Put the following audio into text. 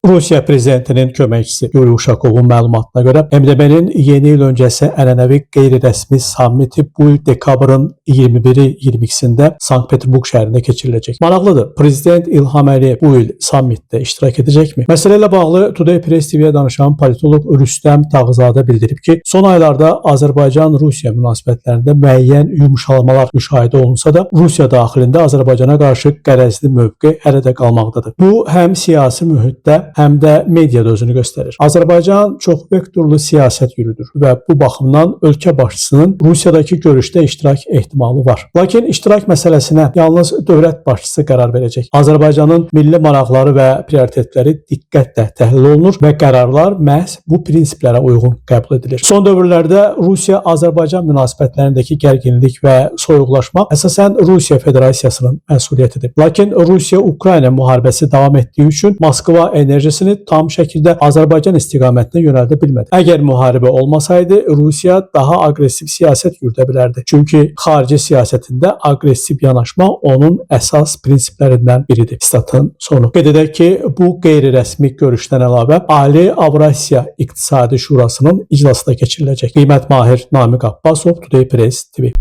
Rusiya prezidentinin köməkçisi Yuri Uşakovun məlumatına görə MDB-nin yeni il öncəsi ənənəvi qeyri-rəsmi sammiti bu il dekabrın 21-i 22-sində Sankt-Peterburq şəhərində keçiriləcək. Maraqlıdır. Prezident İlham Əliyev bu il sammitdə iştirak edəcəkmi? Məsələ ilə bağlı Today Press TV-yə danışan politoloq Rüstəm Tağızadə bildirib ki, son aylarda Azərbaycan-Rusiya münasibətlərində müəyyən yumşalmalar müşahidə olunsa da, Rusiya daxilində Azərbaycana qarşı qərəzli mövqe hələ də qalmaqdadır. Bu həm siyasi mühitdə, həm də mediada özünü göstərir. Azərbaycan çox vektorlu siyasət yürüdür və bu baxımdan ölkə başçısının Rusiyadakı görüşdə iştirak ehtimalı var. Lakin iştirak məsələsinə yalnız dövlət başçısı qərar verəcək. Azərbaycanın milli maraqları və prioritetləri diqqətlə təhlil olunur və qərarlar məhz bu prinsiplərə uyğun qəbul edilir. Son dövrlərdə Rusiya-Azərbaycan münasibətlərindəki gərginlik və soyuqlaşma əsasən Rusiya Federasiyasının məsuliyyətidir. Lakin Rusiya-Ukrayna müharibəsi davam etdiyi üçün Moskva enerjisini tam şəkildə Azərbaycan istiqamətinə yönəldə bilmədi. Əgər müharibə olmasaydı, Rusiya daha aqressiv siyasət yürüdə bilərdi. Çünki xarici siyasətində aqressiv yanaşma onun əsas prinsiplərindən biridir. Statın sonu. Qeyd edək ki, bu qeyri-rəsmi görüşdən əlavə Ali Avrasiya İqtisadi Şurasının iclası da keçiriləcək. Qiymət Mahir, Namiq Abbasov, Today Press TV.